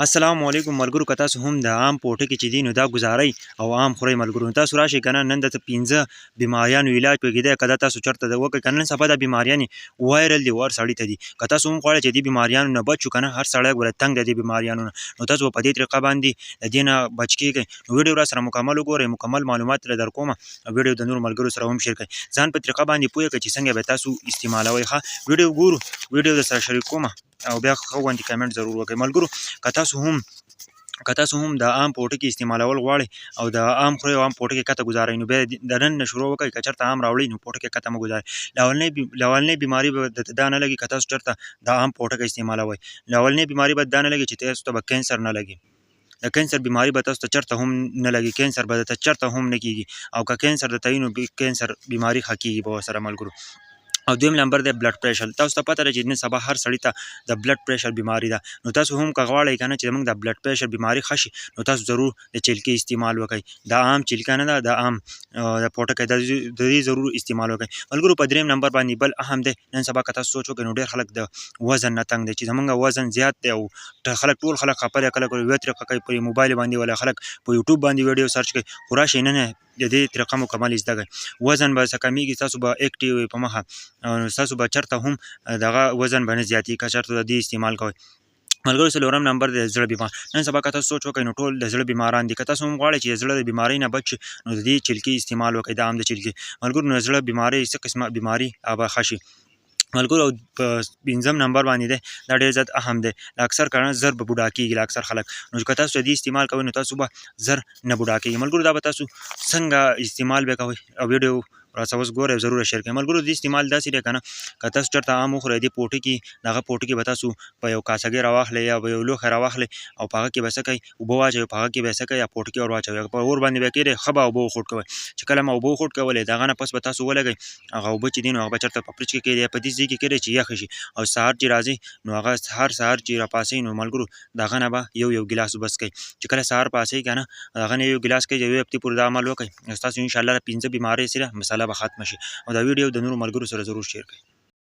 السلام علیکم ملګرو، که تاسو هم د عام پوټکي چې دي نو دا ګزارئ او عام خورئ. ملګرو، نو تاسو راشئ که نه، نن د 5 بیماریانو علاج پکې دی. که دا تاسو چېرته د وکړئ که نن سبا دا بیماریانې وایرل دي، هر سړي ته دي. که تاسو هم غواړئ چې دې بیماریانو نه بچ شو که نه، هر سړی ګوره تنګ دی دې بیماریانو نه، نو تاسو به په دې طریقه باندې د دې نه بچ کېږئ. نو ویډیو را سره مکمل وګورئ، مکمل معلومات ترې در کوم او ویډیو د نورو ملګرو سره هم شیر کړئ. ځان په طریقه باندې پوه کړئ چې څنګه به تاسو استعمالوئ. ښه ویډیو ګورو، ویډیو در سره شریک کوم او بیا ښه غوندې کمنټ ضرور وکړئ. ملګرو، که تاسو هم د عام پوټکي استعمالول غواړئ او د عام خورئ او عام پوټکي کته ګزارئ، نو بیا د نن نه شروع وکړئ. که چېرته عام راوړئ نو پوټکی کته مه ګزارئ. له اولنۍ بیماري به درته دا نه لګي. که تاسو چېرته د عام پوټکی استعمالوئ، له اولنۍ بیماري به دا نه لګي چې تاسو ته به کینسر نه لګي. د کینسر بیماری به تاسو ته چېرته هم نه لګي، کینسر به درته چېرته هم نه کیږي او که کینسر درته وي نو کینسر بیماری ښه کیږي به ورسره ملګرو. او دویم نمبر دی بلډ پریشر. تاسو ته پته ده چې نن سبا هر سړي ته د بلډ پریشر بیماری ده. نو تاسو هم که غواړئ که نه چې زموږ د بلډ پریشر بیماری ښه شي، نو تاسو ضرور د چلکې استعمال وکړئ. دا عام چلکه نه ده، دا عام د پوټکی د دې ضرور استعمال وکړئ. ملګرو، په دریم نمبر باندې بل اهم دی. نن سبا که تاسو سوچ وکړئ نو ډېر خلک د وزن نه تنګ دی، چې زمونږ وزن زیات دی او خلک ټول خلک خپه دي. کله کله یوه طریقه کوي په موبایل باندې، ولا خلک په یوټیوب باندې ویډیو سرچ کوي، خو راشئ نن د دې طریقه مکمل زده کړئ. وزن به څه کمیږي، تاسو به اکټیو وي په مخه، تاسو به چېرته هم دغه وزن به نه زیاتېږي که چېرته د دې استعمال کوئ. ملګرو، څلورم نمبر دی د زړه بیمار. نن سبا که تاسو سوچ وکړئ نو ټول د زړه بیماران دي. که تاسو هم غواړئ چې د زړه د بیمارۍ نه بچ شئ نو د دې چلکې استعمال وکړئ، د عام د چلکې. ملګرو، نو د زړه بیمارۍ څه قسمه بیماري هغه به ښه شي. ملګرو، او په پنځم نمبر باندې دی، دا ډېر زیات اهم دی. له اکثر کړه زر به بوډا کېږي له اکثر خلک، نو که تاسو د دې استعمال کوئ نو تاسو به زر نه بوډا کېږي. ملګرو، دا به تاسو څنګه استعمال به کوئ او ویډیو راڅخه اوس ګورئ او ضرور شیر کړئ. ملګرو، د دې استعمال داسې دی که نه، که تاسو چېرته عام وخورئ، دې پوټکي دغه پوټکي به تاسو په یو کاسګۍ راواخلئ یا په یو لوښی راواخلئ او په هغه کې به څه کوئ؟ اوبه واچوئ. په هغه کې به څه کوئ؟ یا پوټکي ور واچوئ، په اور باندې به کېږدئ، ښه به اوبه وخوټ کوئ. چې کله ما اوبه وخوټ کولې، د هغه نه پس به تاسو ولګئ هغه اوبه چې دي، نو هغه به چېرته په فریج کې کېږدئ، په دې ځای کې کېږدئ چې یخ شي او سهار چې راځئ نو هغه هر سهار چې راپاڅئ نو ملګرو، د هغه نه به یو یو ګیلاس اوبه څښئ. چې کله سهار پاڅئ که نه، هغه نه یو ګیلاس کوئ، یوې هفتې پورې دا عمل وکړئ نو ستاسو انشاءالله د 5 بیمارۍ سره مسله به ختمه شي. او دا ویډیو د نورو ملګرو سره ضرور شیر کړئ.